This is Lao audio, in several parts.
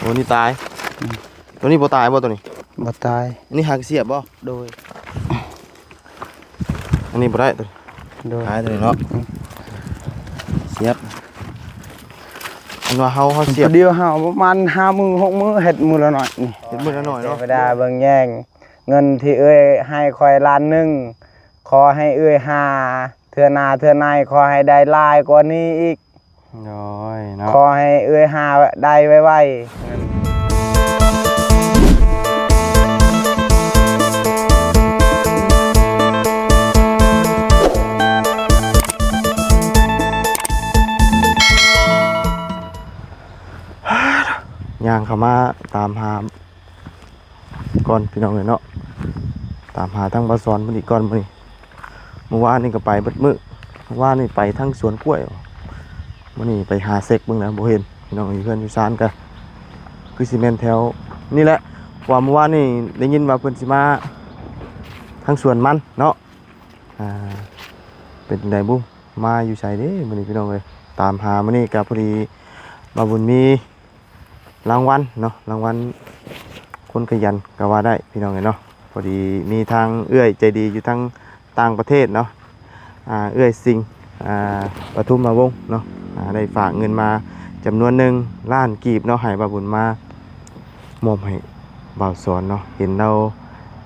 ໂຕນີ້ຕາຍ. ອືມ ໂຕນີ້ບໍ່ຕາຍບໍ່ໂຕນີ້? ບໍ່ຕາຍ. ອັນນີ້ຫາກະສຽບບໍ່? ໂດຍ. ອັນນີ້ບໍ່ໄດ້ໂຕນີ້. ໂດຍ. ຕາຍໂຕນີ້ເນາະ. ອືມ ສຽບ. ອັນວ່າເຮົາ ເຮົາສຽບ ດຽວເຮົາປະມານຫ້າມື້ຫົກມື້ ເຮັດມື້ລະໜ້ອຍນີ້ ເຮັດມື້ລະໜ້ອຍເນາະ. ເທວະດາເບິ່ງແຍງ ເງິນທີ່ເອື້ອຍໃຫ້ຂ້ອຍລ້ານໜຶ່ງ ຂໍໃຫ້ເອື້ອຍຫາເທື່ອໜ້າເທື່ອໃນ ຂໍໃຫ້ໄດ້ຫຼາຍກວ່ານີ້ອີກ. ໂດຍເນາະ. ຂໍໃຫ້ເອື້ອຍຫາໄດ້ໄວໆ. ຍ່າງເຂົ້າມາຕາມຫາ ກ່ອນພີ່ນ້ອງເອີຍເນາະ. ຕາມຫາທາງບ່າວສອນເພິ່ນອີກກ່ອນມື້ນີ້. ມື້ວານນີ້ກໍໄປເບິດມື້. ວານນີ້ໄປທາງສວນກ້ວຍ. ມື້ນີ້ໄປຫາເຊັກເບິ່ງແລ້ວບໍ່ເຫັນ. ພີ່ນ້ອງຢູ່ເຮືອນຢູ່ຊານກໍຄືຊິແມ່ນແຖວນີ້ແຫຼະ. ເພາະວ່າມື້ວານນີ້ໄດ້ຍິນວ່າເພິ່ນຊິມາທາງສວນມັນເນາະ. ອ່າ ເປັນຈັ່ງໃດບຸ? ມາຢູ່ໃສເດ້ມື້ນີ້ພີ່ນ້ອງເອີຍ? ຕາມຫາມື້ນີ້ກໍພໍດີບ່າວບຸນມີ ລາງວັນເນາະ ລາງວັນຄົນຂະຫຍັນກໍວ່າໄດ້ພີ່ນ້ອງເອີຍເນາະ. ພໍດີມີທາງເອື້ອຍໃຈດີຢູ່ທາງຕ່າງປະເທດເນາະ ອ່າ ເອື້ອຍສິງ ອ່າ ປະທຸມມະວົງເນາະ ອ່າ ໄດ້ຝາກເງິນມາຈຳນວນໜຶ່ງລ້ານກີບເນາະ ໃຫ້ບ່າວບຸນມາມອບໃຫ້ບ່າວສອນເນາະ. ເຫັນລາວ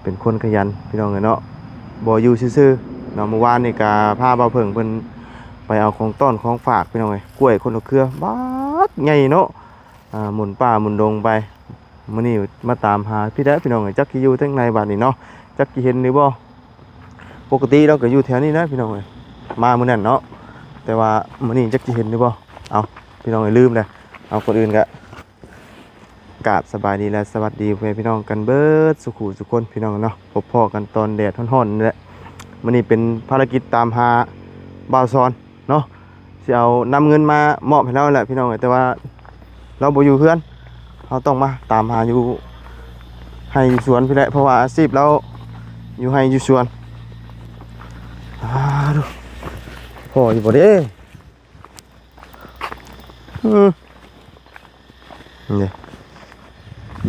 ເປັນຄົນຂະຫຍັນພີ່ນ້ອງເອີຍເນາະ ບໍ່ຢູ່ຊື່ໆເນາະ. ມື້ວານນີ້ກະພາບ່າວເຜິ້ງເພິ່ນໄປເອົາຂອງຕ້ອນຂອງຝາກພີ່ນ້ອງເອີຍ ກ້ວຍຄົນລະເຄືອບັກໃຫຍ່ເນາະ. ອ່າ ໝຸນປ່າໝຸນດົງໄປ. ມື້ນີ້ມາຕາມຫາພີ້ແຫຼະພີ່ນ້ອງເອີຍ ຈັກຊິຢູ່ທາງໃດບາດນີ້ເນາະ ຈັກຊິເຫັນຫຼືບໍ່. ປົກກະຕິລາວກໍຢູ່ແຖວນີ້ນະພີ່ນ້ອງເອີຍ ມາມື້ນັ້ນເນາະ ແຕ່ວ່າມື້ນີ້ຈັກຊິເຫັນຫຼືບໍ່. ເອົາ ພີ່ນ້ອງເອີຍ ລືມແລ້ວ. ເອົາ ກ່ອນອື່ນກະກາບສະບາຍດີ ແລະ ສະຫວັດດີພໍ່ແມ່ພີ່ນ້ອງກັນເບິດສູ່ຄູ່ສູ່ຄົນພີ່ນ້ອງເນາະ. ພົບພໍ້ກັນຕອນແດດຮ້ອນໆນີ້ແຫຼະ. ມື້ນີ້ເປັນພາລະກິດຕາມຫາບ່າວສອນ ເນາະ ຊິເອົານຳເງິນມາມອບໃຫ້ລາວແຫຼະພີ່ນ້ອງເອີຍ ແຕ່ວ່າລາວບໍ່ຢູ່ເຮືອນ ເຮົາຕ້ອງມາຕາມຫາຢູ່ໄຮ່ຢູ່ສວນພີ້ແຫຼະ ເພາະວ່າອາຊີບລາວຢູ່ໄຮ່ຢູ່ສວນ. ອ້າ ດູ ພໍຢູ່ບໍ່ເດ້? ອືມ ນີ້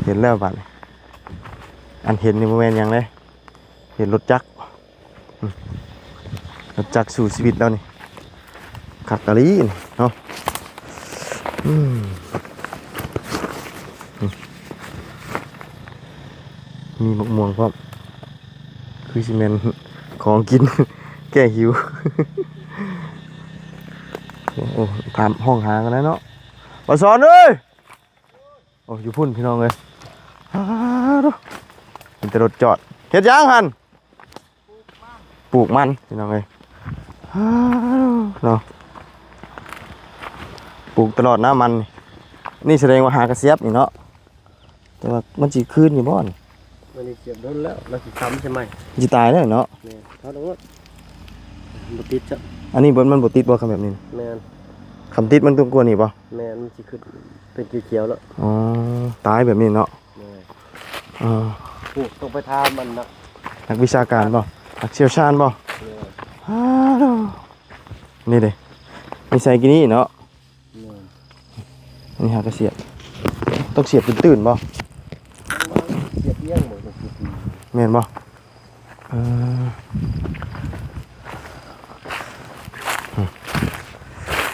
ເຫັນແລ້ວບາດນີ້ ອັນເຫັນນີ້ບໍ່ແມ່ນຫຍັງເດ້ ເຫັນລົດຈັກ. ອືມ ລົດຈັກສູ້ຊີວິດແລ້ວນີ້ ຄັກອີ່ຫຼີນີ້ເນາະ. ອືມ ອືມ ມີໝາກມ່ວງພ້ອມ ຄືຊິແມ່ນຂອງກິນແກ້ຫິວ. ໂອ້ ໂອ້ ຖາມ ຮ້ອງຫາກັນແລ້ວເນາະ ບ່າວສອນເອີຍ. ໂອ້ ຢູ່ພຸ້ນພີ່ນ້ອງເອີຍ ອ້າ ເຫັນແຕ່ລົດຈອດ. ເຮັດຫຍັງຫັ້ນ? ປູກມັນພີ່ນ້ອງເອີຍ ອ້າ ເນາະ ປູກຕະຫຼອດນະມັນນີ້. ນີ້ສະແດງວ່າຫາກະສຽບນີ້ເນາະ ແຕ່ວ່າມັນຊິຄືນຢູ່ບໍ່ນີ້? ມັນຊິສຽບດົນແລ້ວ ລາວຊິຄ້ຳໃສ່ໃໝ່ ຊິຕາຍແລ້ວເນາະ. ແມ່ນ ເອົາໂລດ ບໍ່ຕິດຈ້ະ. ອັນນີ້ບໍ່ ມັນບໍ່ຕິດບໍ່ ຄັນແບບນີ້? ແມ່ນ ຄັນຕິດມັນຕ້ອງກວ່ານີ້ບໍ່? ແມ່ນ ມັນຊິຂຶ້ນເປັນຂຽວໆແລ້ວ. ອໍ ຕາຍແບບນີ້ເນາະ. ແມ່ນ ເອີ ໂອ້ ຕ້ອງໄປຖາມອັນນັກ ນັກວິຊາການບໍ່? ນັກຊ່ຽວຊານບໍ່? ແມ່ນ ອ້າ ນີ້ເດ້ ນິໄສກິນີ້ເນາະ. ແມ່ນ ອັນນີ້ຫາກະສຽບ ຕ້ອງສຽບຕື່ນໆບໍ່? ສຽບອຽງບໍ່? ຕ້ອງສຽບ ແມ່ນບໍ່? ເອີ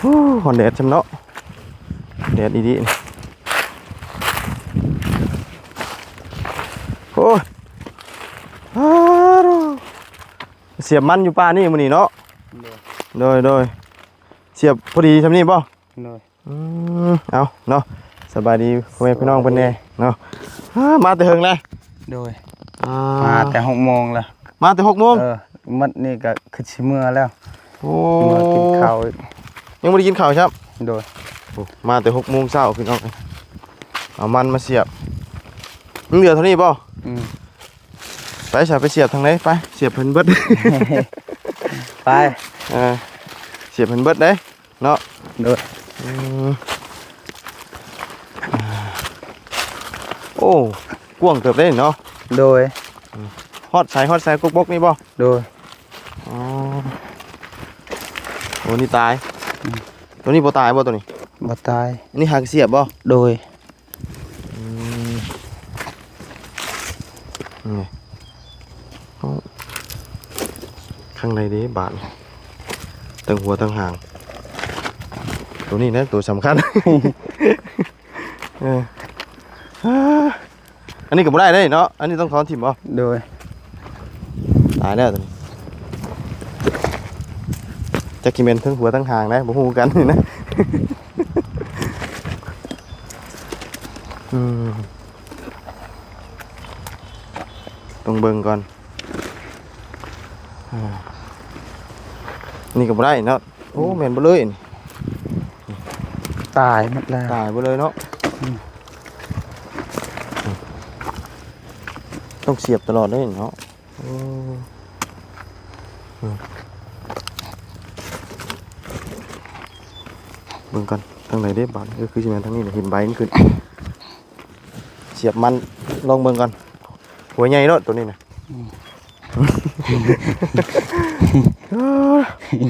ໂອ້ ຮ້ອນແດດຊ່ຳເນາະ ແດດອີ່ຫຼີ. ໂອ້ຍ ອ້າ ສຽບມັນຢູ່ປ່ານີ້ມື້ນີ້ເນາະ. ໂດຍ ໂດຍ ໂດຍ ສຽບພໍດີຊ່ຳນີ້ບໍ່? ໂດຍ ອືມ ເອົາເນາະ ສະບາຍດີພໍ່ແມ່ພີ່ນ້ອງເພິ່ນແດ່ເນາະ. ອ້າ ມາແຕ່ເຫິງແລ້ວ? ໂດຍ ອ່າ ມາແຕ່ຫົກໂມງແລ້ວ. ມາແຕ່ຫົກໂມງ? ເອີ ໝົດນີ້ກໍຄືຊິເມືອແລ້ວ. ໂອ້ ເມືອກິນເຂົ້າອີກ ຍັງບໍ່ໄດ້ກິນເຂົ້າຊ້ຳ. ໂດຍ ໂອ້ ມາແຕ່ຫົກໂມງເຊົ້າພີ່ນ້ອງ ເອົາມັນມາສຽບ. ມັນເຫຼືອເທົ່ານີ້ບໍ່? ອືມ ໄປຊະ ໄປສຽບທາງໃດ ໄປສຽບໃຫ້ມັນເບິດ ໄປ ເອີ ສຽບໃຫ້ມັນເບິດເດ້. ເນາະ ໂດຍ ອືມ ໂອ້ ກວ້າງເຕີບເດ້ເນາະ. ໂດຍ ຮອດໃສ ຮອດໃສ ກົກບົກນີ້ບໍ່? ໂດຍ ອໍ ໂອ້ ນີ້ຕາຍ ອືມ ໂຕນີ້ບໍ່ຕາຍບໍ່ໂຕນີ້? ບໍ່ຕາຍ ອັນນີ້ຫາກະສຽບບໍ່? ໂດຍ ນີ້ ເອົ້າ ຂ້າງໃນເດ້ບາດ ທັງຫົວທັງຫາງ ໂຕນີ້ນະ ໂຕສຳຄັນ ເອີ ອາ ອັນນີ້ກໍບໍ່ໄດ້ເດ້ເນາະ ອັນນີ້ຕ້ອງຖອນຖິ້ມເອົາ. ໂດຍ ຕາຍແລ້ວໂຕນີ້ ຈັກຊິແມ່ນທັງຫົວທັງຫາງໃດ ບໍ່ຮູ້ຄືກັນນີ້ນະ ອືມ ຕ້ອງເບິ່ງກ່ອນ ອາ ນີ້ກໍບໍ່ໄດ້ເນາະ. ໂອ້ ອືມ ແມ່ນເບິດເລີຍນີ້ ຕາຍໝົດແລ້ວ ຕາຍເບິດເລີຍເນາະ. ອືມ ຕ້ອງສຽບຕະຫຼອດເດ້ເນາະ. ໂອ້ ອືມ ເບິ່ງກ່ອນ ທາງໃດເດ້ບາດນີ້ ເອີ ຄືຊິແມ່ນທາງນີ້ແຫຼະ ເຫັນໃບມັນຂຶ້ນ ສຽບມັນ ລອງເບິ່ງກ່ອນ ຫົວໃຫຍ່ໂລດໂຕນີ້ນະ. ອືມ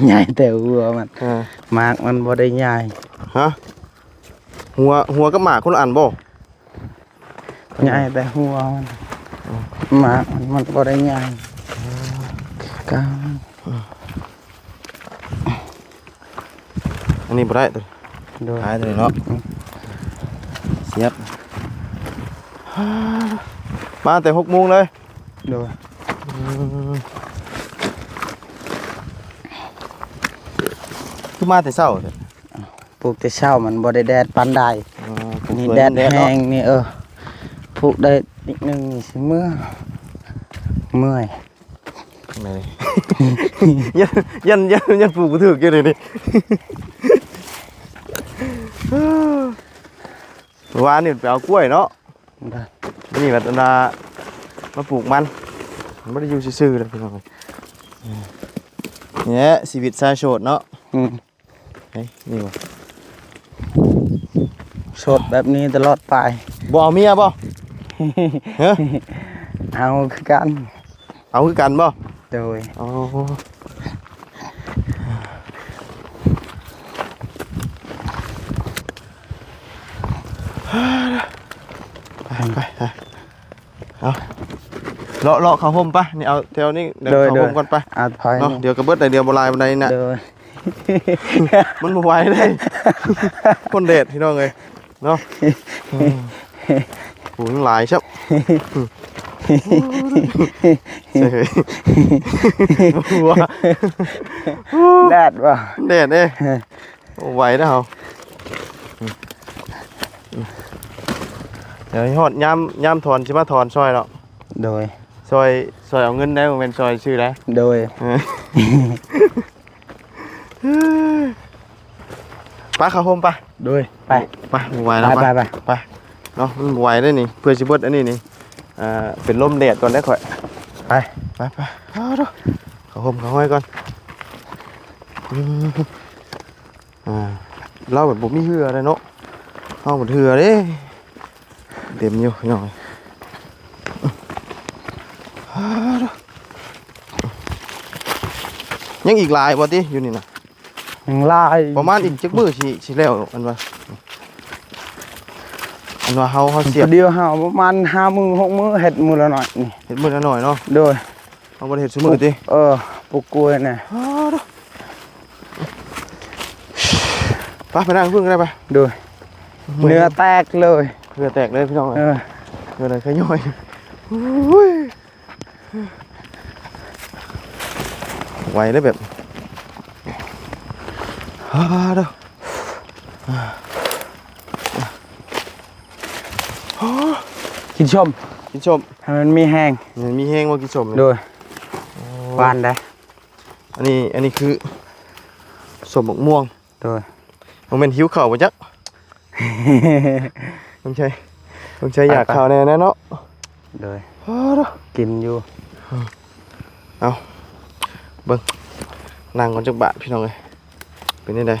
ໃຫຍ່ແຕ່ຫົວມັນ ເອີ ໝາກມັນບໍ່ໄດ້ໃຫຍ່. ຮະ ຫົວ ຫົວກັບໝາກຄົນລະອັນບໍ່? ໃຫຍ່ແຕ່ຫົວມັນ ໝາກມັນ ມັນບໍ່ໄດ້ໃຫຍ່ຄືກັນ. ອັນນີ້ບໍ່ໄດ້ໂຕ ໂດຍ ຕາຍໂຕນີ້ເນາະ. ອືມ ສຽບ ມາແຕ່ຫົກໂມງເລີຍ. ໂດຍ ອືມ ຄືມາແຕ່ເຊົ້າແທ້? ປູກແຕ່ເຊົ້າມັນບໍ່ໄດ້ແດດປານໃດ. ອໍ ປູກ ນີ້ແດດແຮງນີ້ ເອີ ປູກໄດ້ນິດໜຶ່ງນີ້ຊິເມື່ອ ເມື່ອຍ. ແມ່ນ ຢ້ານ ຢ້ານ ຢ້ານ ຢ້ານປູກບໍ່ຖືກຢູ່ນີ້ ນີ້ ວານນີ້ໄປເອົາກ້ວຍເນາະ. ໄດ້ ນີ້ບັດອັນວ່າມາປູກມັນ ມັນບໍ່ໄດ້ຢູ່ຊື່ໆເດ້ພີ່ນ້ອງເອີຍ. ນີ້ແຫຼະຊີວິດຊາຍໂສດເນາະ. ອືມ ເອີຍ ນີ້ບໍ່ ໂສດແບບນີ້ຕະຫຼອດໄປ. ບໍ່ເອົາເມຍບໍ່? ຮະ ເອົາຄືກັນ. ເອົາຄືກັນບໍ່? ໂດຍ ອໍ ໄປ ໄປ ໄປ ເອົາ ເລາະ ເລາະເຂົ້າຮົ່ມປະ. ນີ້ເອົາແຖວນີ້ ໂດຍ ເຂົ້າຮົ່ມກ່ອນປະ ເອົາໄປເນາະ. ດຽວກໍເບິດແລ້ວ ດຽວບໍ່ຫຼາຍປານໃດນະ. ໂດຍ ມັນບໍ່ໄຫວເດ້ ຄົນແດດພີ່ນ້ອງເອີຍ. ເນາະ ອືມ ໂຫ ຫຼາຍຊັບ ແດດບໍ່ ແດດເດ້. ບໍ່ໄຫວແລ້ວເຮົາ ດຽວຮອດຍາມ ຍາມຖອນ ຊິມາຖອນຊ່ອຍເນາະ. ໂດຍ ຊ່ອຍ ຊ່ອຍເອົາເງິນໄດ້ ບໍ່ແມ່ນຊ່ອຍຊື້ໄດ້. ໂດຍ ເອີ ໄປເຂົ້າຮົ່ມໄປ. ໂດຍ ໄປ ໄປ ບໍ່ໄຫວແລ້ວ ໄປ ໄປ ໄປ ໄປເນາະ. ມັນບໍ່ໄຫວເດ້ນີ້ ເພື່ອຊິເບິດອັນນີ້ນີ້ ເປັນລົມແດດກ່ອນເດ້ຂ້ອຍ. ໄປ ໄປ ໄປ ເຂົ້າ ເຂົ້າຮົ່ມເຂົ້າຮ່ມກ່ອນ. ອືມ ອ່າ ລາວແບບບໍ່ມີເຫື່ອເດ້ເນາະ ເຮົາບັດເຫື່ອເດ້. ເຕັມຢູ່ພີ່ນ້ອງ ຍັງອີກຫຼາຍບໍ່ຕິຢູ່ນີ້ນະ? ຍັງຫຼາຍ ປະມານອີກຈັກມື້ຊິ ຊິແລ້ວ ອັນວ່າ ອັນວ່າເຮົາ ເຮົາສຽບ ດຽວເຮົາປະມານຫ້າມື້ ຫົກມື້ ເຮັດມື້ລະໜ້ອຍນີ້ ເຮັດມື້ລະໜ້ອຍເນາະ. ໂດຍ ເຮົາບໍ່ໄດ້ເຮັດຊຸມື້ຕິ? ເອີ ປູກກ້ວຍນະ. ໄປ ໄປນັ່ງເພິ່ນກໍໄດ້ໄປ. ໂດຍ ເໜື່ອແຕກເລີຍ ເໜື່ອແຕກເລີຍພີ່ນ້ອງເອີຍ. ເອີ ເໜື່ອແຕກ ຂະຍ້ອຍ ໂອ້ຍ ໄຫວເລີຍແບບ ອາ ເດີ ກິນສົ້ມ ກິນສົ້ມ ໃຫ້ມັນມີແຮງ ໃຫ້ມັນມີແຮງບໍ່ ກິນສົ້ມນີ້. ໂດຍ ໂອ້ ຫວານເດ້. ອັນນີ້ ອັນນີ້ຄືສົ້ມໝາກມ່ວງ. ໂດຍ ບໍ່ແມ່ນຫິວເຂົ້າບໍ່ຈັກ ສົງໄສ ສົງໄສຢາກເຂົ້າແນ່ເນາະ. ໂດຍ ກິນຢູ່. ເອົາ ເບິ່ງ ນັ່ງກ່ອນຈັກບາດພີ່ນ້ອງເອີຍ. ເປັນຈັ່ງໃດ?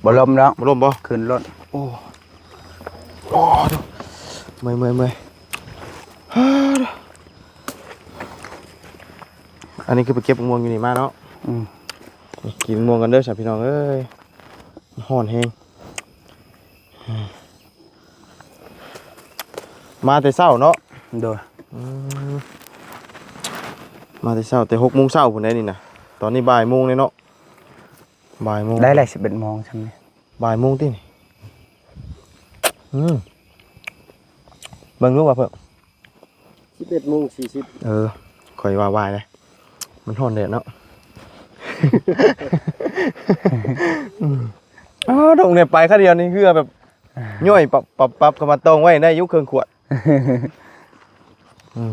ບໍ່ລົມດອກ ບໍ່ລົມບໍ່? ຂຶ້ນລົດ. ໂອ້ ໂອ້ ເມື່ອຍ ເມື່ອຍ ເມື່ອຍ. ອັນນີ້ຄືໄປເກັບໝາກມ່ວງຢູ່ນີ້ມາເນາະ. ອືມ ກິນໝາກມ່ວງກັນເດີຊະພີ່ນ້ອງເອີຍ ຮ້ອນແຮງ. ມາແຕ່ເຊົ້າເນາະ. ໂດຍ ອືມ ມາແຕ່ເຊົ້າ ແຕ່ຫົກໂມງເຊົ້າພຸ້ນໄດ໋ນີ້ນະ ຕອນນີ້ບ່າຍໂມງແລ້ວເນາະ ບ່າຍໂມງ ໄດ້ແລ້ວ ສິບເອັດໂມງຊ່ຳນີ້ ບ່າຍໂມງຕິນີ້ ອືມ ເບິ່ງດູວ່າເພິ່ນ ສິບເອັດໂມງສີ່ສິບ ເອີ ຂ້ອຍວ່າວາຍເດ້ ມັນຮ້ອນແດດເນາະ ອືມ ອ້າວ ດົງນີ້ໄປຄາດຽວນີ້ເຫື່ອແບບ ຍ້ອຍປັບໆໆ ເຂົ້າມາຕ້ອງໄວ້ໄດ້ຢູ່ເຄິ່ງຂວດ ອືມ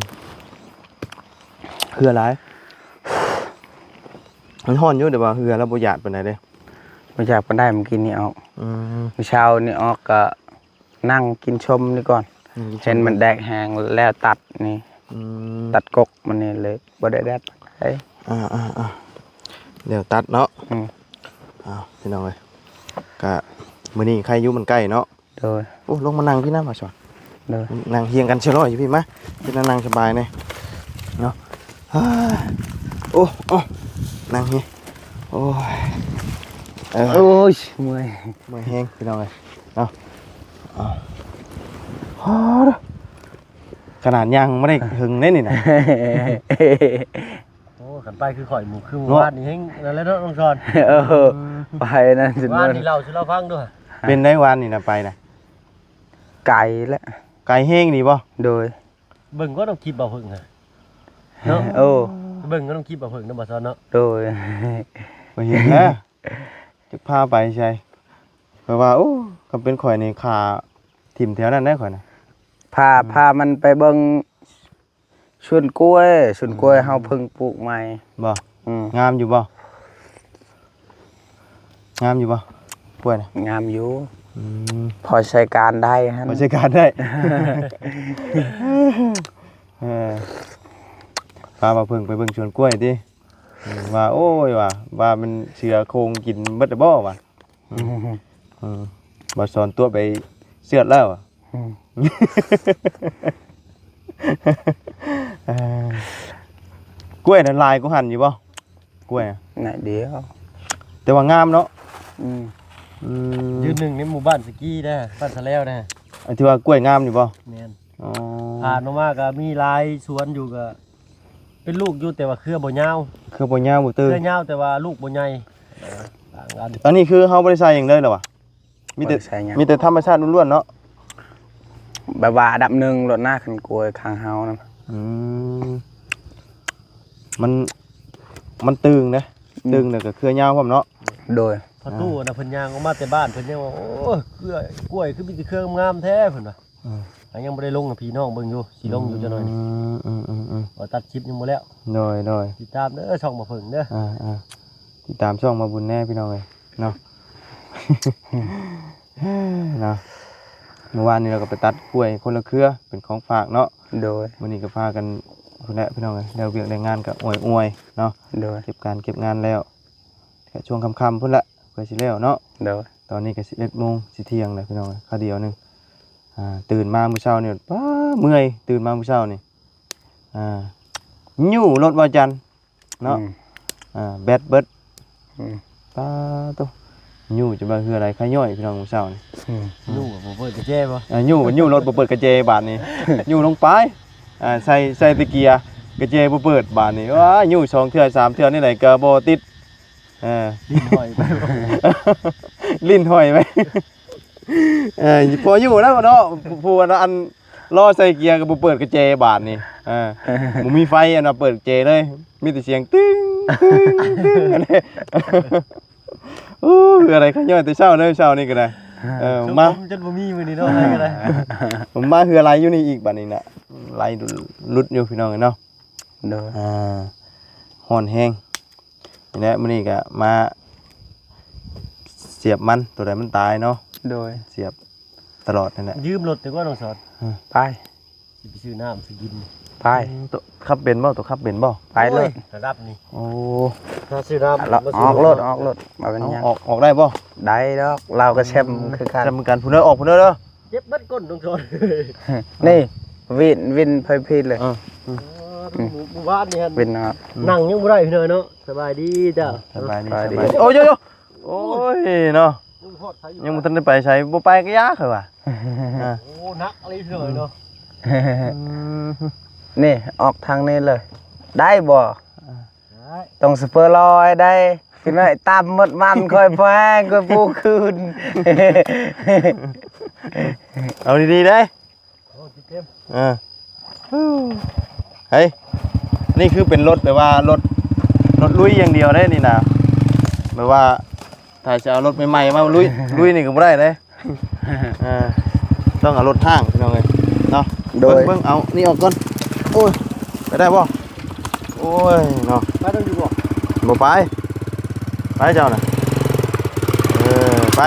ເຫື່ອຫຼາຍ ມັນຮ້ອນຢູ່ ແຕ່ວ່າເຫື່ອລາວບໍ່ຢາດປານໃດເດ້ ບໍ່ຢາກປານໃດ ມື້ກີ້ນີ້ອອກ ອືມ ມື້ເຊົ້ານີ້ອອກກໍນັ່ງກິນຊົມນີ້ກ່ອນ ນັ່ງກິນຊົມ ເຫັນມັນແດກແຮງແລ້ວຕັດນີ້ ອືມ ຕັດກົກມັນນີ້ເລີຍ ບໍ່ໄດ້ແດດປານໃດ ອ່າໆໆ ແລ້ວຕັດເນາະ ອືມ ອ້າວ ພີ່ນ້ອງເອີຍ ກະມື້ນີ້ໃຄຢູ່ມັນໃກ້ເນາະ ໂດຍ ໂອ້ ລົງມານັ່ງພີ້ນະ ມາສອນ ໂດຍ ນັ່ງຮຽງກັນຊະລອຍຢູ່ພີ້ ມາ ຈະໄດ້ນັ່ງສະບາຍແດ່ເນາະ ໂອ້ ໂອ້ ນັ່ງຮຽງ ໂອ້ຍ ເອີ ໂອ້ຍ ເມື່ອຍ ເມື່ອຍແຮງ ພີ່ນ້ອງເອີຍ ເນາະ ເອົາ ໂອ້ ຂະໜາດຍ່າງບໍ່ໄດ້ເຖິງເດ້ນີ້ນະ ໂອ້ ຄັນໄປຄືຂ້ອຍໝູ່ ຄືໝູ່ ເນາະ ວານນີ້ແຮງນັ້ນແຫຼະເນາະ ນ້ອງຊອນ ເອີ ອືມ ໄປນັ້ນ ວານນີ້ເລົ່າສູ່ລາວຟັງດູ ເປັນໄດວານນີ້ນະ ໄປນະ ໄກແຫຼະ ໄກແຮງນີ້ບໍ່ ໂດຍ ເບິ່ງກໍຕ້ອງຄລິບບ່າວເຜິ້ງຫັ້ນ ເນາະ ໂອ້ ເບິ່ງກໍຕ້ອງຄລິບບ່າວເຜິ້ງເນາະ ບ່າວຊອນເນາະ ໂດຍ ໄປເຫັນແລ້ວ ຈັກພາໄປໃສ ເພາະວ່າ ໂອ້ ຄັນເປັນຂ້ອຍນີ້ຂ້າຖິ້ມແຖວນັ້ນໄດ໋ຂ້ອຍນະ ພາ ອືມ ພາມັນໄປເບິ່ງ ສວນກ້ວຍ ສວນກ້ວຍ ອືມ ເຮົາເພິ່ງປູກໃໝ່ ບໍ່ ອືມ ງາມຢູ່ບໍ່ ງາມຢູ່ບໍ່ ກ້ວຍນະ ງາມຢູ່ ອືມ ພໍໃຊ້ການໄດ້ຫັ້ນ ພໍໃຊ້ການໄດ້ ເອີ ພາບ່າວເຜິ້ງໄປເບິ່ງສວນກ້ວຍຕິ ອືມ ວ່າ ໂອ້ຍ ວ່າ ວ່າມັນເສືອໂຄ່ງກິນເບິດແລ້ວບໍ່ ວ່າ ອືມ ອືມ ບ່າວຊອນຕົວະໄປເຊືອດແລ້ວ ອືມ ກ້ວຍນັ້ນຫຼາຍກວ່າຫັ້ນຢູ່ບໍ່ ກ້ວຍ ໜ້ອຍດຽວ ແຕ່ວ່າງາມເນາະ ອືມ ອືມ ຢືນໜຶ່ງໃນໝູ່ບ້ານສະກີເດ້ ບ້ານສະແລວເດ້ ອັນທີ່ວ່າກ້ວຍງາມນີ້ບໍ່ ແມ່ນ ອໍ ຜ່ານອອກມາກໍມີຫຼາຍສວນຢູ່ ກໍເປັນລູກຢູ່ ແຕ່ວ່າເຄືອບໍ່ຍາວ ເຄືອບໍ່ຍາວບໍ່ເຕີ ເຄືອຍາວແຕ່ວ່າລູກບໍ່ໃຫຍ່ ຕ່າງກັນ ອັນນີ້ຄືເຮົາບໍ່ໄດ້ໃສ່ຫຍັງເລີຍເນາະ ມີແຕ່ ບໍ່ໄດ້ໃສ່ຫຍັງ ມີແຕ່ທຳມະຊາດລ້ວນໆເນາະ ແບບວ່າອັນດັບໜຶ່ງໂລດນະ ຄັນກ້ວຍຂ້າງເຮົານະ ອືມ ມັນ ມັນຕຶງເດ້ ອືມ ຕຶງແລ້ວກໍເຄືອຍາວພ້ອມເນາະ ໂດຍ ພໍ່ຕູ້ນະ ເພິ່ນຍ່າງອອກມາແຕ່ບ້ານ ເພິ່ນຍັງວ່າ ໂອ້ຍ ກ້ວຍ ກ້ວຍຄືມີແຕ່ເຄືອງາມແທ້ ເພິ່ນວ່າ ອືມ ຍັງບໍ່ໄດ້ລົງໃຫ້ພີ່ນ້ອງເບິ່ງຢູ່ ຊິລົງຢູ່ຈັກໜ້ອຍນີ້ ອືມໆໆໆ ວ່າຕັດຄລິບຍັງບໍ່ແລ້ວ ໂດຍໆ ຕິດຕາມເດີ ຊ່ອງບ່າວເຜິ້ງເດີ ອ່າໆ ຕິດຕາມຊ່ອງບ່າວບຸນແດ່ ພີ່ນ້ອງເອີຍ ເນາະ ເນາະ ມື້ວານນີ້ເຮົາກໍໄປຕັດກ້ວຍຄົນລະເຄືອ ເປັນຂອງຝາກເນາະ ໂດຍ ມື້ນີ້ກໍພາກັນພຸ້ນແຫຼະ ພີ່ນ້ອງເອີຍ ແລ້ວວຽກແລ້ວງານກໍອວຍໆເນາະ ໂດຍ ເກັບການເກັບງານແລ້ວ ກໍຊ່ວງຄ່ຳໆພຸ້ນແຫຼະ ເພື່ອຊິແລ້ວເນາະ ໂດຍ ຕອນນີ້ກໍສິບເອັດໂມງ ຊິທ່ຽງແລ້ວ ພີ່ນ້ອງເອີຍ ຄາວດຽວໜຶ່ງ ອ່າ ຕື່ນມາມື້ເຊົ້ານີ້ ປ້າ ເມື່ອຍ ຕື່ນມາມື້ເຊົ້ານີ້ ອ່າ ຍູ້ລົດວ່າຈັນ ເນາະ ອືມ ອ່າ ແບັດເບິດ ອືມ ປາໂຕ ຍູ້ຈົນວ່າເຫື່ອໄຫຼຄາຍ້ອຍ ພີ່ນ້ອງ ມື້ເຊົ້ານີ້ ອືມ ຍູ້ບໍ່ເປີດກະແຈບໍ່ ອ່າ ຍູ້ ຍູ້ລົດບໍ່ເປີດກະແຈບາດນີ້ ຍູ້ລົງໄປ ອ່າ ໃສ່ ໃສ່ແຕ່ເກຍ ກະແຈບໍ່ເປີດບາດນີ້ ວ້າ ຍູ້ສອງເທື່ອສາມເທື່ອນີ້ໃດກໍບໍ່ຕິດ ເອີ ຫຼິ້ນຫ້ອຍໄປ ຫຼິ້ນຫ້ອຍໄປ ເອີ ພໍຢູ່ແລ້ວເນາະ ຜູ້ອັນ ລໍໃສ່ເກຍກໍບໍ່ເປີດກະແຈບາດນີ້ ເອີ ບໍ່ມີໄຟອັນວ່າເປີດກະແຈເລີຍ ມີແຕ່ສຽງຕຶ້ງ ຕຶ້ງ ຕຶ້ງ ອັນນີ້ ໂອ້ ເຫື່ອໄຫຼຄາຍ້ອຍແຕ່ເຊົ້າເລີຍ ເຊົ້ານີ້ກໍໄດ້ ເອີ ມາ ສົມຜົນຈົນບໍ່ມີມື້ນີ້ເນາະ ໃຜກໍໄດ້ ມາເຫື່ອໄຫຼຢູ່ນີ້ອີກບາດນີ້ນະ ໄຫຼຫຼຸດຢູ່ ພີ່ນ້ອງເອີຍເນາະ ໂດຍ ອ່າ ຮ້ອນແຮງ ນີ້ແຫຼະ ມື້ນີ້ກໍມາສຽບມັນ ຕົວໃດມັນຕາຍເນາະ ໂດຍ ສຽບຕະຫຼອດນັ້ນແຫຼະ ຢືມລົດດີກວ່າ ນ້ອງສອນ ອືມ ໄປ ຊິໄປຊື້ນ້ຳຊື້ກິນ ໄປ ອືມ ໂຕຂັບເປັນບໍ່ ໂຕຂັບເປັນບໍ່ ໄປໂລດ ໂອ້ຍ ລະດັບນີ້ ໂອ້ ຖ້າຊື້ນ້ຳ ອອກໂລດ ອອກໂລດ ບໍ່ເປັນຫຍັງ ເອົາ ອອກ ອອກໄດ້ບໍ່ ໄດ້ດອກ ລາວກໍແຊມ ອືມ ຄືກັນ ແຊມຄືກັນ ພຸ້ນເດີ ອອກພຸ້ນເດີ ເຈັບເບິດກົ້ນ ນ້ອງສອນ ນີ້ ວິນ ວິນໄປພີ້ເລີຍ ເອີ ອືມ ເອີ ມື້ ມື້ວານນີ້ຫັ້ນ ວິນເນາະ ອືມ ນັ່ງຍັງບໍ່ໄດ້ພີ່ນ້ອງເນາະ ສະບາຍດີເຈົ້າ ສະບາຍດີ ສະບາຍດີ ສະບາຍດີ ໂອ້ຍ ໂອ້ຍ ໂໂອ້ຍ ເນາະ ຍັງບໍ່ທັນໄດ້ໄປໃສ ບໍ່ໄປກໍຢ່າ ຂ້ອຍວ່າ ໂອ້ ໜັກອີ່ຫຼີເນາະ ອືມ ນີ້ ອອກທາງນີ້ເລີຍ ໄດ້ບໍ່? ໄດ້ ຕ້ອງສະເປີລໍໃຫ້ໄດ້. ພີ່ນ້ອຍຕຳໝົດມັນ ຂ້ອຍບໍ່ແຮງ ຂ້ອຍປູກຄືນ. ເອົາດີໆເດ້. ໂອ້ ເຕັມ ເອີ ເຮີ້ຍ ນີ້ຄືເປັນລົດແບບວ່າລົດ ລົດລຸຍຢ່າງດຽວເດ້ນີ້ນະ. ແບບວ່າຖ້າຈະເອົາລົດໃໝ່ໆມາລຸຍ ລຸຍນີ້ກໍບໍ່ໄດ້ເດ້. ເອີ ຕ້ອງເອົາລົດຫ້າງພີ່ນ້ອງເອີຍເນາະ. ໂດຍ ເບິ່ງ ເບິ່ງ ເອົານີ້ອອກກ່ອນ. ໂອ້ຍ ໄປໄດ້ບໍ່? ໂອ້ຍເນາະ ໄປໄດ້ຢູ່ບໍ່? ບໍ່ໄປ ໄປເຈົ້ານະ. ເອີ ໄປ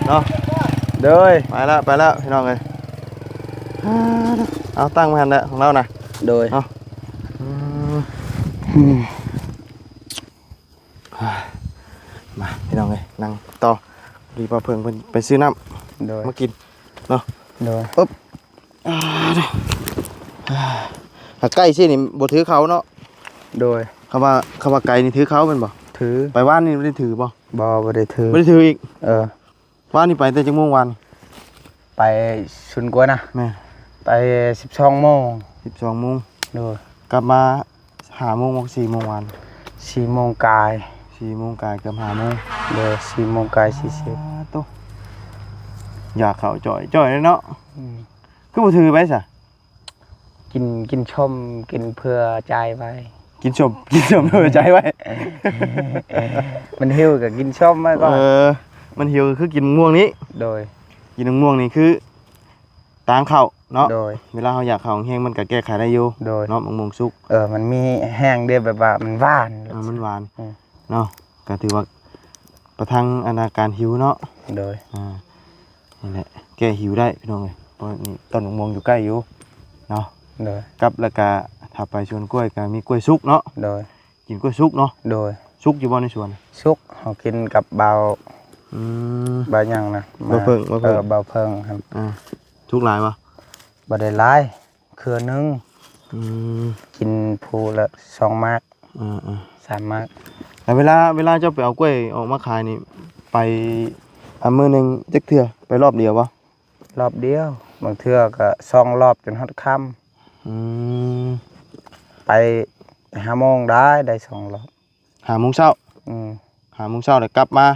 ເນາະ. ໂດຍ ໄປແລ້ວ ໄປແລ້ວພີ່ນ້ອງເອີຍ. ເອົາ ຕັ້ງໄວ້ຫັ້ນແຫຼະຂອງລາວນະ. ໂດຍ ເອົາ ອືມ ມາພີ່ນ້ອງເອີຍ ນັ່ງຕໍ່. ພໍດີບ່າວເຜິ້ງເພິ່ນໄປຊື້ນ້ຳ ໂດຍ ມາກິນເນາະ. ໂດຍ ອຶບ ອ່າ ຖ້າໃກ້ຊີ້ນີ້ບໍ່ຖືເຂົາເນາະ. ໂດຍ ຄຳວ່າ ຄຳວ່າໄກນີ້ຖືເຂົາແມ່ນບໍ່? ຖື. ໄປວານນີ້ບໍ່ໄດ້ຖືບໍ່? ບໍ່ ບໍ່ໄດ້ຖື ບໍ່ໄດ້ຖືອີກ. ເອີ ວານນີ້ໄປແຕ່ຈັກໂມງວານ? ໄປສວນກ້ວຍນະ? ແມ່ນ ໄປສິບສອງໂມງ. ສິບສອງໂມງ. ໂດຍ ກັບມາຫ້າໂມງບໍ່? ສີ່ໂມງວານ. ສີ່ໂມງກາຍ. ສີ່ໂມງກາຍ ເກືອບຫ້າໂມງ. ໂດຍ ສີ່ໂມງກາຍສີ່ສິບ. ໂຕ ຢາກເຂົ້າຈ່ອຍໆເລີຍເນາະ. ອືມ ຄືບໍ່ຖືໄປຊະ? ກິນ ກິນສົ້ມ ກິນເພື່ອຈ່າຍໄວ້. ກິນສົ້ມ ກິນສົ້ມເພື່ອຈ່າຍໄວ້. ມັນຫິວກໍກິນສົ້ມໄວ້ກ່ອນ. ເອີ ມັນຫິວກໍຄືກິນມ່ວງນີ້. ໂດຍ ກິນມ່ວງນີ້ຄືຕາງເຂົ້າເນາະ. ໂດຍ ເວລາເຮົາຢາກເຂົ້າແຮງໆ ມັນກໍແກ້ໄຂໄດ້ຢູ່. ໂດຍ ເນາະ ໝາກມ່ວງສຸກ. ເອີ ມັນມີແຮງເດ້ ແບບວ່າມັນຫວານ. ເອີ ມັນຫວານ. ອືມ ເນາະ ກໍຖືວ່າປະທັງອັນນາການຫິວເນາະ. ໂດຍ ອ່າ ນີ້ແຫຼະ ແກ້ຫິວໄດ້ພີ່ນ້ອງເອີຍ ເພາະວ່ານີ້ຕົ້ນໝາກມ່ວງຢູ່ໃກ້ຢູ່ເນາະ. ໂດຍ ກັບແລ້ວກະຖ້າໄປສວນກ້ວຍກະມີກ້ວຍສຸກເນາະ. ໂດຍ ກິນກ້ວຍສຸກເນາະ. ໂດຍ ສຸກຢູ່ບໍ່ໃນສວນ? ສຸກ ເຮົາກິນກັບບ່າວ ອືມ ບ່າວຫຍັງນະ? ບ່າວເຜິ້ງ ບ່າວເຜິ້ງ. ເອີ ບ່າວເຜິ້ງຫັ້ນ. ອ່າ ສຸກຫຼາຍບໍ່? ບໍ່ໄດ້ຫຼາຍ. ເຄືອໜຶ່ງ. ອືມ ກິນຜູ້ລະສອງໝາກ. ເອີໆ ສາມໝາກ. ແລ້ວເວລາ ເວລາເຈົ້າໄປເອົາກ້ວຍອອກມາຂາຍນີ້ ໄປ ອາ ມື້ໜຶ່ງຈັກເທື່ອ? ໄປລອບດຽວບໍ່? ລອບດຽວ ບາງເທື່ອກໍສອງລອບຈົນຮອດຄ່ຳ. ອືມ ໄປຫ້າໂມງໄດ້ ໄດ້ສອງລອບ. ຫ້າໂມງເຊົ້າ. ອືມ ຫ້າໂມງເຊົ້າ ແລ້ວກັບມາ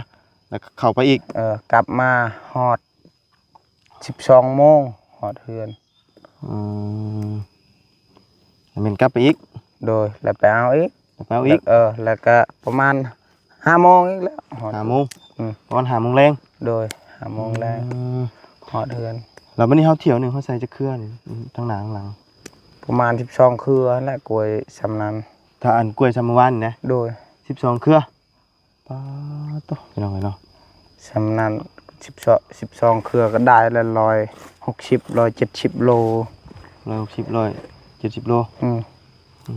ແລ້ວກໍເຂົ້າໄປອີກ. ເອີ ກັບມາຮອດ ສິບສອງໂມງຮອດເຮືອນ. ອືມ ແມ່ນກັບໄປອີກ. ໂດຍ ແລ້ວໄປເອົາອີກ. ໄປເອົາອີກ. ເອີ ແລ້ວກະປະມານຫ້າໂມງອີກແລ້ວຮອດ. ຫ້າໂມງ. ອືມ ປະມານຫ້າໂມງແລງ. ໂດຍ ຫ້າໂມງແລງ. ອືມ ຮອດເຮືອນ. ແລ້ວບັດນີ້ເຮົາຖ້ຽວໜຶ່ງເຮົາໃສ່ຈັກເຄືອນີ້ ທັງໜ້າທັງຫຼັງ? ປະມານສິບສອງເຄືອຫັ້ນແຫຼະ ກ້ວຍຊ່ຳນັ້ນ. ຖ້າອັນກ້ວຍຊ່ຳມື້ວານນີ້ນະ? ໂດຍ ສິບສອງເຄືອ. ປາດໂທ້ ພີ່ນ້ອງເອີຍເນາະ ຊ່ຳນັ້ນ ສິບສອງ ສິບສອງເຄືອກໍໄດ້ລະ ຮ້ອຍຫົກສິບ ຮ້ອຍເຈັດສິບໂລ. ຮ້ອຍຫົກສິບ ຮ້ອຍເຈັດສິບໂລ. ອືມ ອື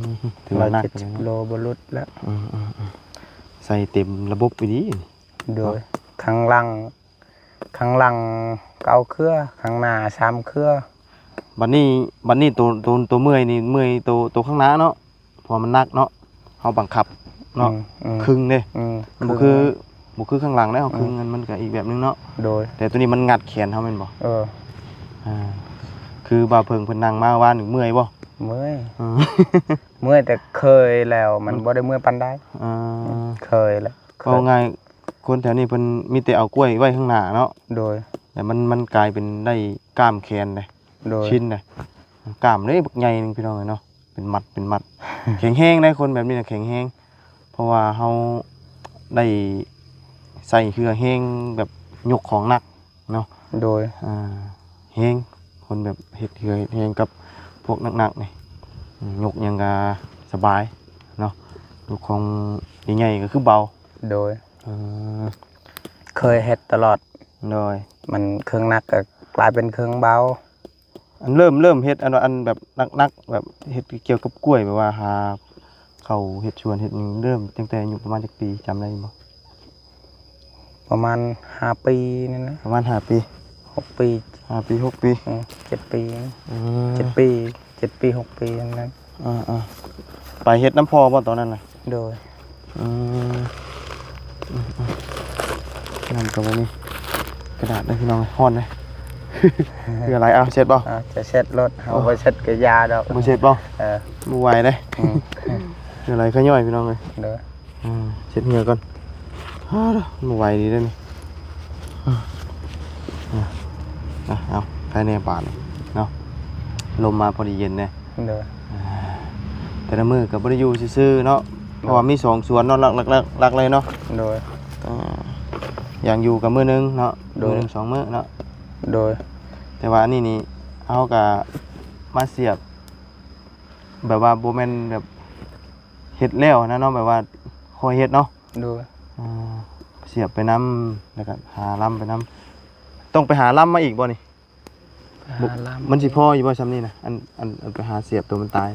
ມ ຖືວ່າໜັກເລີຍເນາະ. ຮ້ອຍເຈັດສິບໂລບໍ່ຫຼຸດແລ້ວ. ອືມໆໆ ໃສ່ເຕັມລະບົບອີ່ຫຼີ. ໂດຍ ເນາະ ຂ້າງຫຼັງ ຂ້າງຫຼັງເກົ້າເຄືອ ຂ້າງໜ້າສາມເຄືອ. ບັດນີ້ ບັດນີ້ໂຕ ໂຕ ໂຕເມື່ອຍນີ້ ເມື່ອຍໂຕ ໂຕຂ້າງໜ້າເນາະ ເພາະວ່າມັນໜັກເນາະ ເຮົາບັງຄັບເນາະ. ອືມ ອືມ ຄຶງເດ້. ອືມ ມັນບໍ່ຄື ຄຶງ ບໍ່ຄືຂ້າງຫຼັງເດ້ ເຮົາ ອືມ ຄຶງມັນກໍອີກແບບໜຶ່ງເນາະ. ໂດຍ ແຕ່ໂຕນີ້ມັນງັດແຂນເຮົາແມ່ນບໍ່? ເອີ ອ່າ ຄືບ່າວເຜິ້ງເພິ່ນນັ່ງມາວານນີ້ເມື່ອຍບໍ່? ເມື່ອຍ. ເອີ ເມື່ອຍ ແຕ່ເຄີຍແລ້ວມັນ ມັນບໍ່ໄດ້ເມື່ອຍປານໃດ. ເອີ ເຄີຍແລ້ວ ເວົ້າງ່າຍ ຄົນແຖວນີ້ເພິ່ນມີແຕ່ເອົາກ້ວຍໄວ້ຂ້າງໜ້າເນາະ. ໂດຍ ແລ້ວມັນ ມັນກາຍເປັນໄດ້ກ້າມແຂນເດ້. ໂດຍ ຊິນເດ້ ກ້າມເດ້ບັກໃຫຍ່ໜຶ່ງ ພີ່ນ້ອງເອີຍເນາະ ເປັນມັດ ເປັນມັດ. ແຂງແຮງເດ້ ຄົນແບບນີ້ນະແຂງແຮງ ເພາະວ່າເຮົາໄດ້ໃສ່ເຫື່ອແຮງ ແບບຍົກຂອງໜັກເນາະ. ໂດຍ ອ່າ ແຮງ ຄົນແບບເຮັດເຫື່ອເຮັດແຮງກັບພວກໜັກໆນີ້ ຍົກຫຍັງກະສະບາຍເນາະ ຍົກຂອງໃຫຍ່ໆກໍຄືເບົາ. ໂດຍ ເອີ ເຄີຍເຮັດຕະຫຼອດ. ໂດຍ ມັນເຄື່ອງໜັກກໍກາຍເປັນເຄື່ອງເບົາ. ອັນເລີ່ມ ເລີ່ມເຮັດ ອັນ ອັນແບບໜັກໆ ແບບເຮັດກ່ຽວກັບກ້ວຍ ແບບວ່າຫາເຂົ້າເຮັດສວນເຮັດຫຍັງ ເລີ່ມຕັ້ງແຕ່ອາຍຸປະມານຈັກປີ ຈຳໄດ້ບໍ່? ປະມານຫ້າປີນີ້ນະ. ປະມານຫ້າປີ ຫົກປີ. ຫ້າປີ ຫົກປີ. ເອີ ເຈັດປີ. ອືມ ເຈັດປີ ເຈັດປີ ຫົກປີນັ້ນ. ອ່າໆ ໄປເຮັດນຳພໍ່ບໍ່ຕອນນັ້ນນະ? ໂດຍ ອືມ ອືມໆ ນ້ຳກໍບໍ່ມີ ກະດາດເດ້ພີ່ນ້ອງ ຮ້ອນເດ້. ເຫື່ອໄຫຼ ເອົາເຊັດບໍ່? ອ່າ ຈະເຊັດໂລດ ເຮົາ ໂອ້ ບໍ່ເຊັດກໍຢ່າດອກ ບໍ່ເຊັດບໍ່? ເອີ ບໍ່ໄຫວເດ້ ອືມ ເຫື່ອໄຫຼຂະຍ້ອຍ ພີ່ນ້ອງເອີຍ ເດີ ອ່າ ເຊັດເຫື່ອກ່ອນ ອ້າ ບໍ່ໄຫວດີເດ້ນີ້ ອ່າ ອ່າ ເອົາ ໃຄແນ່ບາດນີ້ເນາະ ລົມມາພໍດີເຢັນແດ່ ເດີ ອ່າ ແຕ່ລະມື້ກໍບໍ່ໄດ້ຢູ່ຊື່ໆເນາະ ເພາະວ່າມີສອງສວນເນາະ ຫຼັກໆ ຫຼັກໆເລີຍເນາະ ໂດຍ ອ່າ ຢ່າງຢູ່ກໍມື້ໜຶ່ງເນາະ ໂດຍ ມື້ໜຶ່ງສອງມື້ເນາະ ໂດຍ ແຕ່ວ່າອັນນີ້ນີ້ ເຮົາກໍມາສຽບ ແບບວ່າບໍ່ແມ່ນແບບເຮັດແລ້ວນະເນາະ ແບບວ່າຄ່ອຍເຮັດເນາະ ໂດຍ ອ່າ ສຽບໄປນຳ ແລ້ວກໍຫາລຳໄປນຳ ຕ້ອງໄປຫາລຳມາອີກບໍ່ນີ້? ໄປຫາລຳ ມັນຊິພໍຢູ່ບໍ່ຊ່ຳນີ້ນະ? ອັນ ອັນ ອັນໄປຫາສຽບໂຕມັນຕາຍ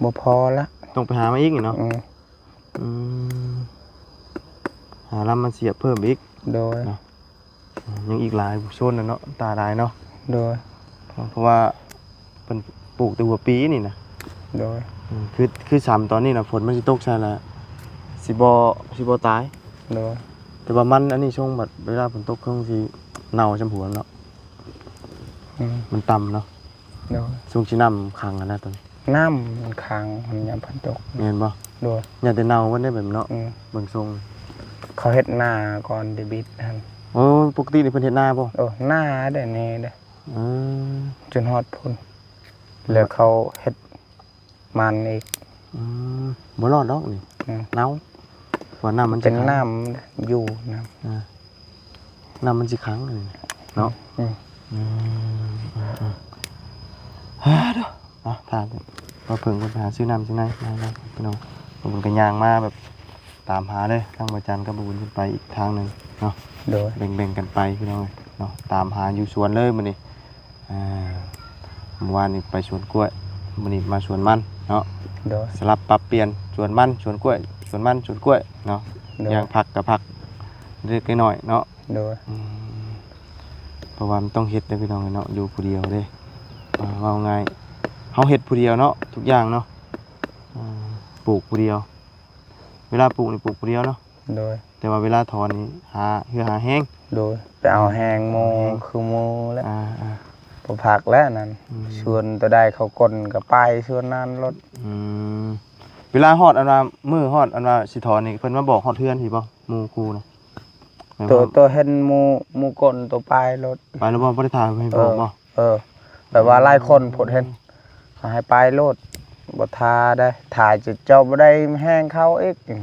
ບໍ່ພໍລະ ຕ້ອງໄປຫາມາອີກນີ້ເນາະ ອືມ ອືມ ຫາລຳມາສຽບເພີ່ມອີກ ໂດຍ ເນາະ ຍັງອີກຫຼາຍໂຊນນະເນາະ ຕາຫຼາຍເນາະ ໂດຍ ເພາະວ່າເພິ່ນປູກແຕ່ຫົວປີນີ້ນະ ໂດຍ ອືມ ຄື ຄືຊ່ຳຕອນນີ້ນະ ຝົນມັນຊິຕົກໃສ່ລະ ຊິບໍ່ ຊິບໍ່ຕາຍ ໂດຍ ແຕ່ວ່າມັນອັນນີ້ຊ່ວງບັດເວລາຝົນຕົກ ຊ່ວງຊິເນົ່າຊ່ຳຫົວເນາະ ອືມ ມັນຕ່ຳເນາະ ໂດຍ ຊ່ວງຊິນ້ຳຂັງຫັ້ນນະ ຕອນ ນ້ຳມັນຂັງ ມັນຍາມຝົນຕົກ ແມ່ນບໍ່? ໂດຍ ຢ້ານແຕ່ເນົ່າເບິດໄດ໋ແບບເນາະ ອືມ ເບິ່ງຊົງ ເຂົາເຮັດນາກ່ອນໄດ້ບິດຫັ້ນ ໂອ້ ປົກກະຕິນີ້ເພິ່ນເຮັດນາບໍ່? ເອີ ນາໄດ໋ ແນ່ເດ້ ເອີ ຈົນຮອດພຸ້ນ ແລ້ວເຂົາເຮັດມັນອີກ ອືມ ບໍ່ລອດດອກນີ້ ອືມ ເນົ່າ ເພາະວ່ານ້ຳມັນຊິຂັງ ເປັນນ້ຳຢູ່ ນ້ຳ ອ່າ ນ້ຳມັນຊິຂັງເນາະ ອືມ ອືມ ອືມ ອືມ ເນາະ ຖ້າ ບໍ່ເພິ່ງເພິ່ນໄປຫາຊື້ນ້ຳຊື້ໃນ ມາ ມາ ພີ່ນ້ອງ ເພິ່ນກໍຍ່າງມາແບບຕາມຫາເລີຍ ທາງບໍ່ຈັນກັບບໍ່ບຸນເພິ່ນໄປອີກທາງໜຶ່ງເນາະ ໂດຍ ແບ່ງໆກັນໄປ ພີ່ນ້ອງເອີຍເນາະ ຕາມຫາຢູ່ສວນເລີຍມື້ນີ້ ອ່າ ມື້ວານນີ້ໄປສວນກ້ວຍ ມື້ນີ້ມາສວນມັນເນາະ ໂດຍ ສະຫຼັບປັບປ່ຽນ ສວນມັນ ສວນກ້ວຍ ສວນມັນ ສວນກ້ວຍເນາະ ໂດຍ ຢ່າງຜັກກໍຜັກເລັກນ້ອຍເນາະ ໂດຍ ອືມ ເພາະວ່າມັນຕ້ອງເຮັດເດ້ພີ່ນ້ອງເນາະ ຢູ່ຜູ້ດຽວເດ້ ອ່າ ເວົ້າງ່າຍ ເຮົາເຮັດຜູ້ດຽວເນາະ ທຸກຢ່າງເນາະ ອ່າ ປູກຜູ້ດຽວ ເວລາປູກນີ້ປູກຜູ້ດຽວເນາະ ໂດຍ ແຕ່ວ່າເວລາຖອນນີ້ຫາເຫື່ອຫາແຮງ ໂດຍ ໄປເອົາແຮງໝູ່ ເອົາແຮງ ຄືໝູ່ແຫຼະ ອ່າໆ ບໍ່ພັກແລ້ວນັ້ນ ອືມ ສວນໂຕໃດເຂົາກົ້ນກໍໄປສວນນັ້ນໂລດ ອືມ ເວລາຮອດອັນວ່າ ມື້ຮອດອັນວ່າຊິຖອນນີ້ ເພິ່ນມາບອກຮອດເຮືອນພີ້ບໍ່? ໝູ່ຄູ່ນະ ໂຕ ໂຕເຫັນໝູ່ ໝູ່ກົ້ນໂຕໄປໂລດ ໄປແລ້ວບໍ່? ບໍ່ໄດ້ຖ່າຍໃຫ້ບອກບໍ່? ເອີ ແບບວ່າຫຼາຍຄົນໂພດເຫັນ ເຂົາໃຫ້ໄປໂລດ ບໍ່ຖ້າໄດ້ ຖ້າຈະເຈົ້າບໍ່ໄດ້ແຮງເຂົາອີກ ອື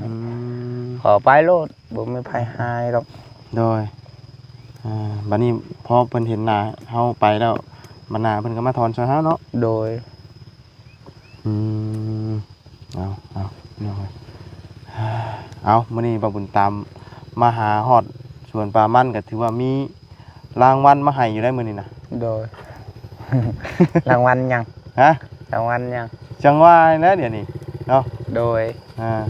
ມ ເຂົາໄປໂລດ ບໍ່ມີໃຜໃຫ້ດອກ ໂດຍ ອ່າ ບັດນີ້ພໍເພິ່ນເຫັນໜ້າເຮົາໄປແລ້ວ ບັດໜ້າເພິ່ນກໍມາຖອນຊ່ອຍເຮົາເນາະ ໂດຍ ອືມ ເອົາ ເອົາ ເອົາ ເອົາ ມື້ນີ້ບ່າວບຸນຕາມມາຫາຮອດສວນປາມັນ ກໍຖືວ່າມີລາງວັນມາໃຫ້ຢູ່ໄດ໋ມື້ນີ້ນະ ໂດຍ ລາງວັນຫຍັງ? ຮະ? ລາງວັນຫຍັງ? ຈັ່ງວ່າແຫຼະດຽວນີ້ເນາະ ໂດຍ ອ່າ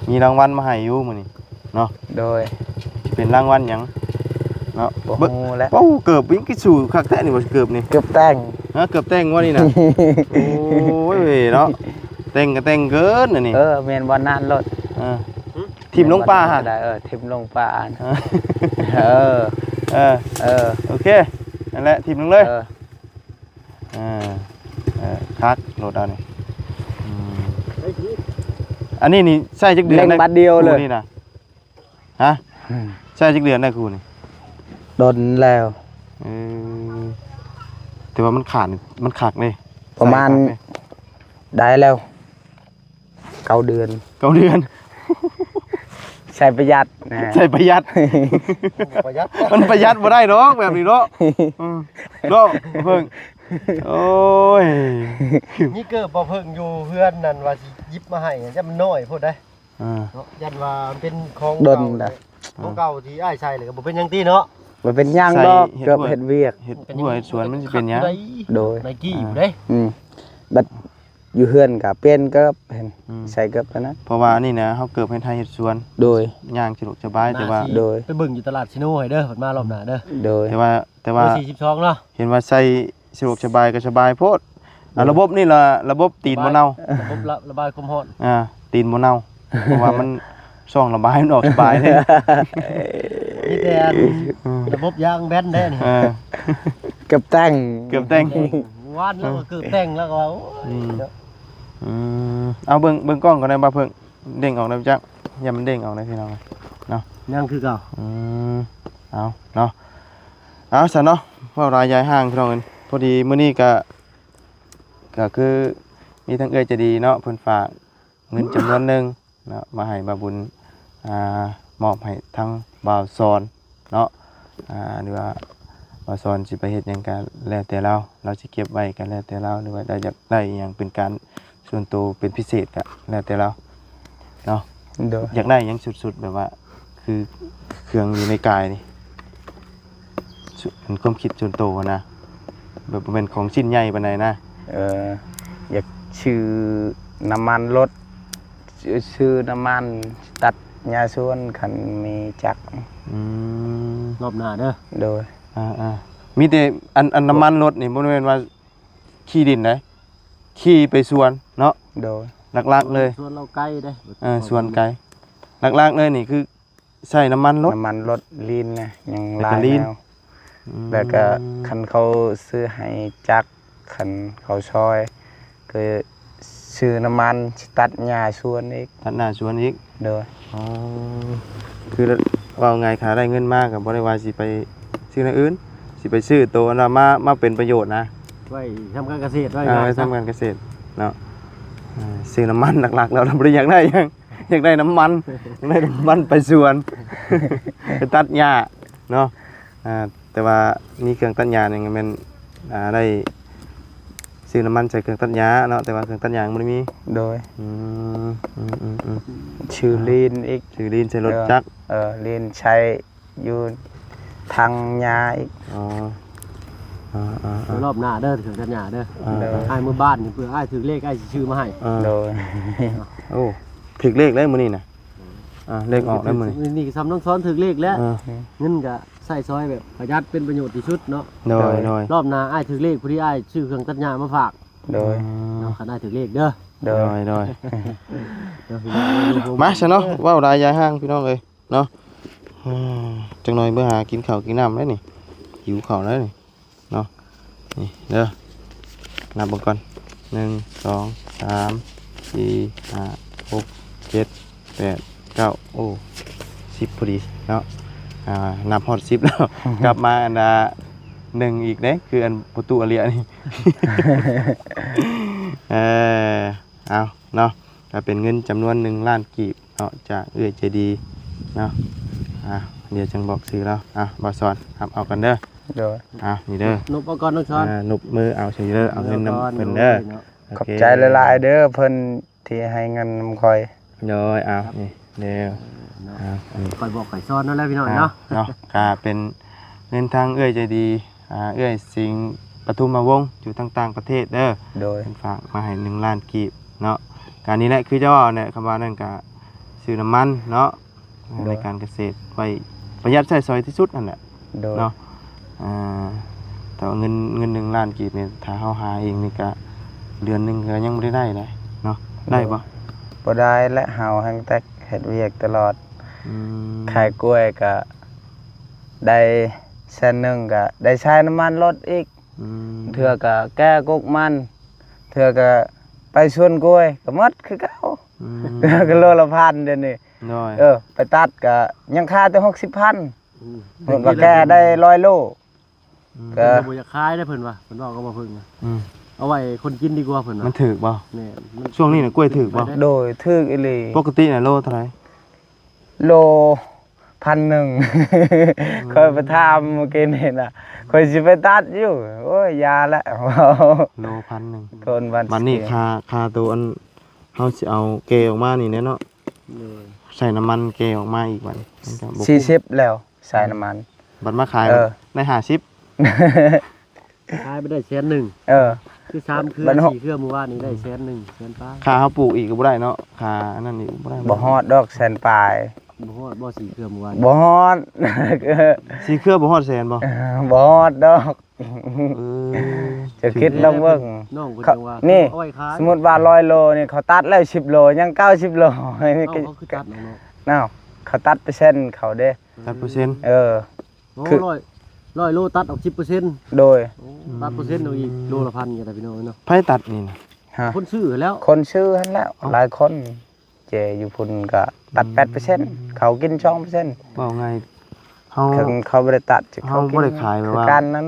ມີລາງວັນມາໃຫ້ຢູ່ມື້ນີ້ ເນາະ ໂດຍ ຊິເປັນລາງວັນຫຍັງເນາະ ບໍ່ຮູ້ແຫຼະ ເບິ່ງ ເອົ້າ ເກີບຍັງຄືສູຄັກແທ້ນີ້ບໍ່ ເກີບນີ້ ເກີບແຕ່ງ ຮະ ເກີບແຕ່ງບໍ່ນີ້ນະ ໂອ້ຍເນາະ ແຕ່ງກໍແຕ່ງເກີນອັນນີ້ ເອີ ແມ່ນບໍ່ນັ້ນໂລດ ເອີ ຖິ້ມລົງປ່າຫະ ເອີ ຖິ້ມລົງປ່າ ເອີ ເອີ ເອີ ເອີ ໂອເຄ ນັ້ນແຫຼະ ຖິ້ມລົງເລີຍ ເອີ ເອີ ເອີ ຄັກໂລດເອົານີ້ ອືມ ອັນນີ້ນີ້ໃຊ້ຈັກເດືອນ ເລັງບາດດຽວເລີຍ ນີ້ນະ ຮະ ອືມ ໃຊ້ຈັກເດືອນແລ້ວຄູນີ້ ດົນແລ້ວ ເອີ ແຕ່ວ່າມັນຂາດ ມັນຄັກເດ້ ປະມານ ໃຊ້ຄັກເດ້ ໄດ້ແລ້ວ ເກົ້າເດືອນ ເກົ້າເດືອນ ໃຊ້ປະຢັດນະ ໃຊ້ປະຢັດ ປະຢັດ ມັນປະຢັດບໍ່ໄດ້ດອກແບບນີ້ເນາະ ອືມ ເນາະ ເພິ່ງ ໂອ້ຍ ມີເກີບບໍ່ເພິ່ງຢູ່ເຮືອນນັ້ນ ວ່າຊິຫຍິບມາໃຫ້ ຢ້ານມັນນ້ອຍໂພດເດ້ ອ່າ ເນາະ ຢ້ານວ່າມັນເປັນຂອງເກົ່າ ຂອງເກົ່າທີ່ອ້າຍໃສ່ແລ້ວກໍບໍ່ເປັນຫຍັງຕິເນາະ ບໍ່ເປັນຫຍັງດອກ ໃສ່ເຮັດ ເກີບເຮັດວຽກ ເຮັດຮົ້ວເຮັດສວນມັນຊິເປັນຫຍັງ ໂດຍ ໄນກີ້ຢູ່ເດ້ ອືມ ບັດ ຢູ່ເຮືອນກໍປ່ຽນເກີບ ເຫັນ ອືມ ໃສ່ເກີບຕົວນັ້ນ ເພາະວ່າອັນນີ້ນະ ເຮົາເກີບເຮັດໄຮ່ເຮັດສວນ ໂດຍ ຍ່າງສະດວກສະບາຍ ແຕ່ວ່າ ໂດຍ ໄປເບິ່ງຢູ່ຕະຫຼາດຊີໂນໃຫ້ເດີ ເພິ່ນມາລອບໜ້າເດີ ໂດຍ ແຕ່ວ່າ ແຕ່ວ່າ ເບີສີ່ສິບສອງເນາະ ເຫັນວ່າໃສ່ສະດວກສະບາຍກໍສະບາຍໂພດ ອ່າ ລະບົບນີ້ລະ ລະບົບຕີນບໍ່ເນົ່າ ລະບົບລະ ລະບາຍຄວາມຮ້ອນ ອ່າ ຕີນບໍ່ເນົ່າ ເພາະວ່າມັນ ຊ່ອງລະບາຍມັນອອກສະບາຍເດ້ ມີແຕ່ອັນ ອືມ ລະບົບຢາງແບນເດ້ນີ້ ເອີ ເ ກືອບແຕ່ງ ເກືອບແຕ່ງ ວານແລ້ວກໍເກືອບແຕ່ງ ແລ້ວກໍວ່າ ໂອ້ຍ ອືມ ເນາະ ອືມ ເອົາເບິ່ງ ເບິ່ງກ້ອງກ່ອນໄດ້ບໍ່ເພິ່ງ ເດ້ງອອກໄດ້ຈັກ ຢ່າມັນເດ້ງອອກໄດ້ພີ່ນ້ອງເນາະ ຍັງຄືເກົ່າ ອືມ ເອົາເນາະ ເອົາຊັ້ນເນາະ ເວົ້າຫຼາຍຢາຍຫ່າງພີ່ນ້ອງເອີຍ ພໍດີມື້ນີ້ກະ ກະຄືມີທັງເອື້ອຍໃຈດີເນາະ ເພິ່ນຝາກເງິນຈຳນວນໜຶ່ງເນາະ ມາໃຫ້ບ່າວບຸນ ອ່າ ມອບໃຫ້ທາງບ່າວສອນເນາະ ອ່າ ຫຼືວ່າບ່າວສອນຊິໄປເຮັດຫຍັງກະແລ້ວແຕ່ລາວ ລາວຊິເກັບໄວ້ກະແລ້ວແຕ່ລາວ ຫຼືວ່າລາວຢາກໄດ້ອີ່ຫຍັງເປັນການສ່ວນໂຕເປັນພິເສດກະແລ້ວແຕ່ລາວເນາະ ໂດຍ ຢາກໄດ້ຫຍັງສຸດໆ ແບບວ່າ ຄືເຄື່ອງຢູ່ໃນກາຍນີ້ ສຸ ເປັນຄວາມຄິດສ່ວນໂຕນະ ແບບບໍ່ແມ່ນຂອງຊິ້ນໃຫຍ່ປານໃດນະ ເອີ ຢາກຊື້ນ້ຳມັນລົດ ຊື້ ຊື້ນ້ຳມັນຕັດຫຍ້າສວນ ຄັນມີຈັກ ອືມ ຮອບໜ້າເດີ ໂດຍ ອ່າໆ ມີແຕ່ອັນ ອັນນ້ຳມັນລົດນີ້ບໍ່ແມ່ນວ່າຂີ່ດິນໃດ ຂີ່ໄປສວນເນາະ ໂດຍ ຫຼັກໆເລີຍ ສວນລາວໄກເດ້ ເອີ ສວນໄກ ຫຼັກໆເລີຍນີ້ຄື ໃສ່ນ້ຳມັນລົດ ນ້ຳມັນລົດລີນນະ ຍັງຫຼາຍແນວ ອືມ ແລ້ວກະຄັນເຂົາຊື້ໃຫ້ຈັກ ຄັນເຂົາຊ່ອຍ ກໍຊື້ນ້ຳມັນຕັດຫຍ້າສວນອີກ ຕັດຫຍ້າສວນອີກ ໂດຍ ອໍ ຄືເວົ້າງ່າຍ ຖ້າໄດ້ເງິນມາກໍບໍ່ໄດ້ວ່າຊິໄປຊື້ແນວອື່ນ ຊິໄປຊື້ໂຕອັນວ່າມາ ມາເປັນປະໂຫຍດນະ ໄວ້ທຳການກະເສດ ໄວ້ ເອີ ໄວ້ທຳການກະເສດເນາະ ເອີ ຊື້ນ້ຳມັນຫຼັກໆແລ້ວ ບໍ່ໄດ້ຢາກໄດ້ຫຍັງ ຢາກໄດ້ນ້ຳມັນ ຢາກໄດ້ນ້ຳມັນໄປສວນ ໄປຕັດຫຍ້າເນາະ ອ່າ ແຕ່ວ່າມີເຄື່ອງຕັດຫຍ້ານີ້ແມ່ນ ອ່າ ໄດ້ຊື້ນ້ຳມັນໃສ່ເຄື່ອງຕັດຫຍ້າເນາະ ແຕ່ວ່າເຄື່ອງຕັດຫຍ້າຍັງບໍ່ໄດ້ມີ ໂດຍ ອືມ ອືມໆໆ ຊື້ລີນອີກ ຊື້ລີນໃສ່ລົດຈັກ ເອີ ລີນໃຊ້ ຢູ່ທາງຫຍ້າອີກ ອໍ ອ່າໆໆ ດຽວລອບໜ້າເດີ ເຖິງກັນຫຍ້າເດີ ອ່າ ໂດຍ ອ້າຍເມືອບ້ານນີ້ ເພື່ອອ້າຍຖືກເລກ ອ້າຍຊິຊື້ມາໃຫ້ ອ່າ ໂດຍ ໂອ້ ຖືກເລກໄດ້ມື້ນີ້ນະ ອ່າ ເລກອອກໄດ້ມື້ນີ້ ມື້ນີ້ກໍສ່ຳນ້ອງສອນຖືກເລກແລ້ວ ອ່າ ເງິນກໍໃຊ້ຊ່ອຍແບບປະຢັດ ເປັນປະໂຫຍດທີ່ສຸດເນາະ ໂດຍ ໂດຍ ໂດຍ ລອບໜ້າອ້າຍຖືກເລກ ພໍດີອ້າຍຊື້ເຄື່ອງຕັດຫຍ້າມາຝາກ ໂດຍ ອ່າ ເນາະ ຄັນອ້າຍຖືກເລກເດີ ໂດຍ ໂດຍ ໂດຍ ມາຊະເນາະ ເວົ້າຫຼາຍຢາຍຫ່າງ ພີ່ນ້ອງເອີຍ ເນາະ ອືມ ຈັກໜ່ອຍເມືອຫາກິນເຂົ້າກິນນ້ຳແລ້ວນີ້ ຫິວເຂົ້າແລ້ວນີ້ເນາະ ນີ້ເດີ ນັບເບິ່ງກ່ອນ ໜຶ່ງ ສອງ ສາມ ສີ່ ຫ້າ ຫົກ ເຈັດ ແປດ ເກົ້າ ໂອ້ ສິບພໍດີເນາະ ອ່າ ນັບຮອດສິບແລ້ວ ກັບມາອັນດາໜຶ່ງອີກເດ້ ຄືອັນປະຕູອາເລຍນີ້ ເອີ ເອົາເນາະ ກໍເປັນເງິນຈຳນວນໜຶ່ງລ້ານກີບ ເນາະ ຈາກເອື້ອຍໃຈດີເນາະ ອ່າ ດຽວຈັ່ງບອກຊື່ລາວ ອ່າ ບ່າວສອນ ຮັບເອົາກັນເດີ ໂດຍ ອ່າ ນີ້ເດີ ນົບເອົາກ່ອນນ້ອງສອນ ອ່າ ນົບມືເອົາຊື່ເດີ ເອົາເງິນນຳເພິ່ນເດີ ໂອເຄ ຂອບໃຈຫຼາຍໆເດີ ເພິ່ນທີ່ໃຫ້ເງິນນຳຂ້ອຍ ໂດຍ ອ່າ ນີ້ເດີ ເນາະ ອ່າ ນີ້ ຂ້ອຍບອກຂ້ອຍສອນນັ້ນແຫຼະພີ່ນ້ອງເນາະ ອ່າ ເນາະ ກະເປັນເງິນທາງເອື້ອຍໃຈດີ ອ່າ ເອື້ອຍສິງປະທຸມມະວົງ ຢູ່ທາງຕ່າງປະເທດເດີ ໂດຍ ເພິ່ນຝາກມາໃຫ້ໜຶ່ງລ້ານກີບເນາະ ກະນີ້ແຫຼະ ຄືເຈົ້າເວົ້າແຫຼະ ຄຳວ່ານັ້ນກະ ຊື້ນ້ຳມັນເນາະ ໂດຍ ໃນການກະເສດໄວ້ປະຢັດໃຊ້ສອຍທີ່ສຸດຫັ້ນແຫຼະ ໂດຍ ເນາະ ອ່າ ແຕ່ວ່າເງິນ ເງິນໜຶ່ງລ້ານກີບນີ້ ຖ້າເຮົາຫາເອງນີ້ກະເດືອນໜຶ່ງກະຍັງບໍ່ໄດ້ໄດ້ເນາະ ໄດ້ບໍ່? ບໍ່ໄດ້ແຫຼະ ເຮົາແຮ່ງແຕ່ເຮັດວຽກຕະຫຼອດ ອືມ ຂາຍກ້ວຍກະໄດ້ແສນໜຶ່ງ ກະໄດ້ໃຊ້ນ້ຳມັນລົດອີກ ອືມ ເທື່ອກະແກ້ກົກມັນ ເທື່ອກະໄປສວນກ້ວຍກະໝົດຄືເກົ່າ ອືມ ເທື່ອກະໂລລະພັນດຽວນີ້ ໂດຍ ເອີ ໄປຕັດກະຍັງຂາຍແຕ່ຫົກສິບພັນ ອືມ ເພິ່ນວ່າແກ້ໄດ້ຮ້ອຍໂລ ອືມ ກະ ເພິ່ນບໍ່ຢາກຂາຍເດ້ ເພິ່ນວ່າ ເພິ່ນເວົ້າກັບບ່າວເພິ່ງນະ ອືມ ເອົາໄວ້ຄົນກິນດີກວ່າ ເພິ່ນວ່າ ມັນຖືກບໍ່? ແມ່ນ ຊ່ວງນີ້ນະກ້ວຍຖືກບໍ່? ໂດຍ ຖືກອີ່ຫຼີ ປົກກະຕິນະໂລເທົ່າໃດ? ໂລພັນໜຶ່ງ ອືມ ຂ້ອຍໄປຖາມມື້ກີ້ນີ້ນະ ຂ້ອຍຊິໄປຕັດຢູ່ ໂອ້ຍ ຢ່າແຫຼະ ໂລພັນໜຶ່ງ ຄົນບ້ານ ບັດນີ້ຄ່າ ຄ່າໂຕອັນ ເຮົາຊິເອົາແກ່ອອກມານີ້ແຫຼະເນາະ ໂດຍ ໃສ່ນ້ຳມັນແກ່ອອກມາອີກບັດນີ້ ມັນກະບໍ່ຄຸ້ມ ສີ່ສິບແລ້ວ ໃສ່ນ້ຳມັນ ບັດມາຂາຍ ເອີ ໄດ້ຫ້າສິບ ຂາຍໄປໄດ້ແສນໜຶ່ງ ເອີ ຄືສາມເຄືອ ສີ່ເຄືອມື້ວານນີ້ໄດ້ແສນໜຶ່ງ ແສນປາຍ ຄ່າເຮົາປູກອີກກໍບໍ່ໄດ້ເນາະ ຄ່າອັນນັ້ນອີກບໍ່ໄດ້ ບໍ່ຮອດດອກແສນປາຍ ບໍ່ຮອດບໍ່ ສີ່ເຄືອມື້ວານ ບໍ່ຮອດ ສີ່ເຄືອບໍ່ຮອດແສນບໍ່? ບໍ່ຮອດດອກ ເອີ ຈະຄິດລອງເບິ່ງ ນ້ອງເພິ່ນຈັ່ງວ່າ ນີ້ ເອົາໄວ້ຂາຍ ສົມມຸດວ່າຮ້ອຍໂລນີ້ ເຂົາຕັດແລ້ວສິບໂລ ຍັງເກົ້າສິບໂລ ເອົາ ເຂົາຄືຕັດເນາະ ເນາະ ເຂົາຕັດເປີເຊັນເຂົາເດ້ ຕັດເປີເຊັນ ເອີ ໂອ້ ຄື ຮ້ອຍ ຮ້ອຍໂລຕັດອອກສິບເປີເຊັນ ໂດຍ ໂອ້ ຕັດເປີເຊັນເອົາອີກ ໂລລະພັນກໍໄດ້ພີ່ນ້ອງເອີຍເນາະ ໃຜຕັດນີ້ນະ? ຮະ ຄົນຊື້ຫັ້ນແຫຼ້ວ ຄົນຊື້ຫັ້ນແຫຼ້ວ ເອົ້າ ຫຼາຍຄົນ ເຈ້ຢູ່ພຸ້ນກະຕັດແປດເປີເຊັນ ອືມ ເຂົາກິນສອງເປີເຊັນ ເວົ້າງ່າຍ ເຮົາ ເຖິງເຂົາບໍ່ໄດ້ຕັດ ເຮົາບໍ່ໄດ້ຂາຍແບບວ່າ ຄືກັນນັ້ນ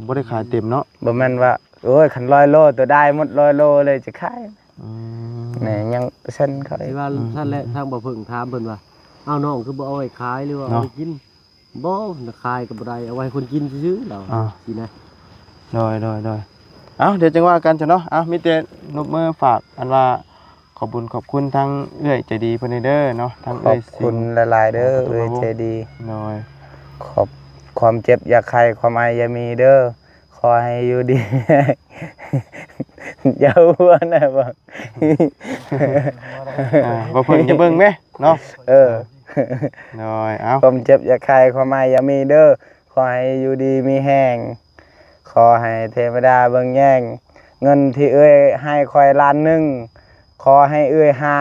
ບໍ່ໄດ້ຂາຍເຕັມເນາະ ບໍ່ແມ່ນວ່າ ໂອ້ຍ ຄັນຮ້ອຍໂລ ໂຕໄດ້ໝົດຮ້ອຍໂລເລີຍຈະຂາຍ ອືມ ແມ່ນຍັງເປີເຊັນເຂົາ ທີ່ວ່າ ອືມ ຊັ້ນແຫຼະ ອືມ ທາງບໍ່ເພິ່ງຖາມເພິ່ນວ່າ ເອົາ ນ້ອງຄືບໍ່ເອົາໄວ້ຂາຍ ຫຼືວ່າ ເນາະ ເອົາໄວ້ກິນ ບໍ່ ຂາຍກໍບໍ່ໄດ້ ເອົາໄວ້ຄົນກິນຊື່ໆ ລາວ ອ່າ ຊີ້ນະ ໂດຍ ໂດຍ ໂດຍ ເອົ້າ ດຽວຈັ່ງວ່າກັນຊະເນາະ ເອົ້າ ມີແຕ່ນົບມືຝາກ ອັນວ່າ ຂອບບຸນຂອບຄຸນທາງເອື້ອຍໃຈດີເພິ່ນເດີເນາະ ທາງເອື້ອຍສິງ ຂອບຄຸນຫຼາຍໆເດີ ເອື້ອຍໃຈດີ ໂດຍ ຄວາມເຈັບຢ່າໄຂ້ ຄວາມໄອຢ່າມີເດີ ຂໍໃຫ້ຢູ່ດີ ຢ່າຫົວນະ ບໍ່ ອ່າ ບໍ່ເພິ່ງຈະເບິ່ງເດ້ເນາະ ເອີ ໂດຍ ເອົ້າ ຄວາມເຈັບຢ່າໄຂ້ ຄວາມໄອຢ່າມີເດີ ຂໍໃຫ້ຢູ່ດີມີແຮງ ຂໍໃຫ້ເທວະດາເບິ່ງແຍງ ເງິນທີ່ເອື້ອຍໃຫ້ຂ້ອຍລ້ານໜຶ່ງ ຂໍໃຫ້ເອື້ອຍຫາ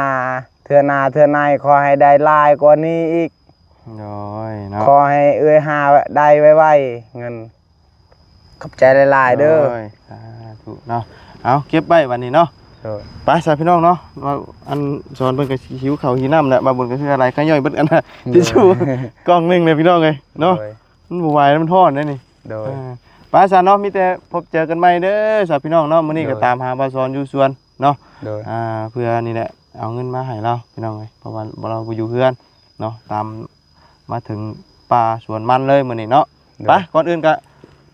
ເທື່ອໜ້າເທື່ອໃນ ຂໍໃຫ້ໄດ້ຫຼາຍກວ່ານີ້ອີກ ໂດຍເນາະ ຂໍໃຫ້ເອື້ອຍຫາໄດ້ໄວໆ ເງິນ ຂອບໃຈຫຼາຍໆເດີ ໂດຍ ສາທຸເນາະ ເອົາ ເກັບໄວ້ບັດນີ້ເນາະ ໂດຍ ໄປຊະພີ່ນ້ອງເນາະ ວ່າອັນສອນເພິ່ນກໍຫິວເຂົ້າຫິວນ້ຳແຫຼະ ມາບຸນກໍຄືອະໄລ ຂ້າຍ່ອຍເບິດອັນນະ ໂດຍ ທິດຊູກ່ອງໜຶ່ງເລີຍພີ່ນ້ອງເອີຍເນາະ ໂດຍ ມັນບໍ່ໄຫວ ມັນຮ້ອນເດ້ນີ້ ໂດຍ ເອີ ໄປຊະເນາະ ມີແຕ່ພົບເຈີກັນໃໝ່ເດີຊະພີ່ນ້ອງເນາະ ມື້ນີ້ກໍ ໂດຍ ຕາມຫາບ່າວສອນຢູ່ສວນເນາະ ໂດຍ ອ່າ ເພື່ອນີ້ແຫຼະ ເອົາເງິນມາໃຫ້ລາວພີ່ນ້ອງເອີຍ ເພາະວ່າລາວບໍ່ຢູ່ເຮືອນເນາະ ຕາມມາເຖິງປ່າສວນມັນເລີຍມື້ນີ້ເນາະ ໂດຍ ໄປ ກ່ອນອື່ນກໍ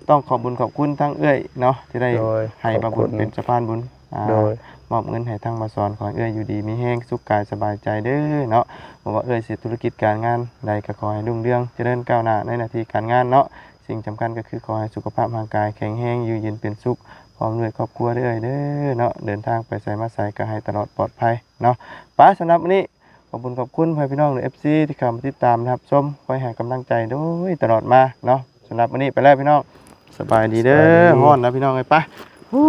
ຕ້ອງຂອບບຸນຂອບຄຸນທາງເອື້ອຍເນາະ ທີ່ໄດ້ ໂດຍ ໃຫ້ບ່າວບຸນເປັນສະພານບຸນ ອ່າ ໂດຍ ມອບເງິນໃຫ້ທາງບ່າວສອນ ຂໍໃຫ້ເອື້ອຍຢູ່ດີມີແຮງ ສຸກກາຍສະບາຍໃຈເດີເນາະ ບໍ່ວ່າເອື້ອຍຊິເຮັດທຸລະກິດການງານໃດ ກໍຂໍໃຫ້ຮຸ່ງເຮືອງຈະເລີນກ້າວໜ້າໃນໜ້າທີ່ການງານເນາະ ສິ່ງສຳຄັນກໍຄືຂໍໃຫ້ສຸຂະພາບຮ່າງກາຍແຂງແຮງ ຢູ່ເຢັນເປັນສຸກ ພ້ອມດ້ວຍຄອບຄົວເດີ້ເອື້ອຍເດີເນາະ ເດີນທາງໄປໃສມາໃສກໍໃຫ້ຕະຫຼອດປອດໄພເນາະ ໄປ ສຳລັບມື້ນີ້ ຂອບຄຸນຂອບຄຸນພໍ່ແມ່ພີ່ນ້ອງ ເອັຟຊີ ທີ່ເຂົ້າມາຕິດຕາມຮັບຊົມ ຄອຍໃຫ້ກຳລັງໃຈໂດຍຕະຫຼອດມາເນາະ ສຳລັບມື້ນີ້ໄປແລ້ວພີ່ນ້ອງ ສະບາຍດີເດີ ສະບາຍດີ ຮ້ອນແລ້ວພີ່ນ້ອງເອີຍ ໄປ ໂອ້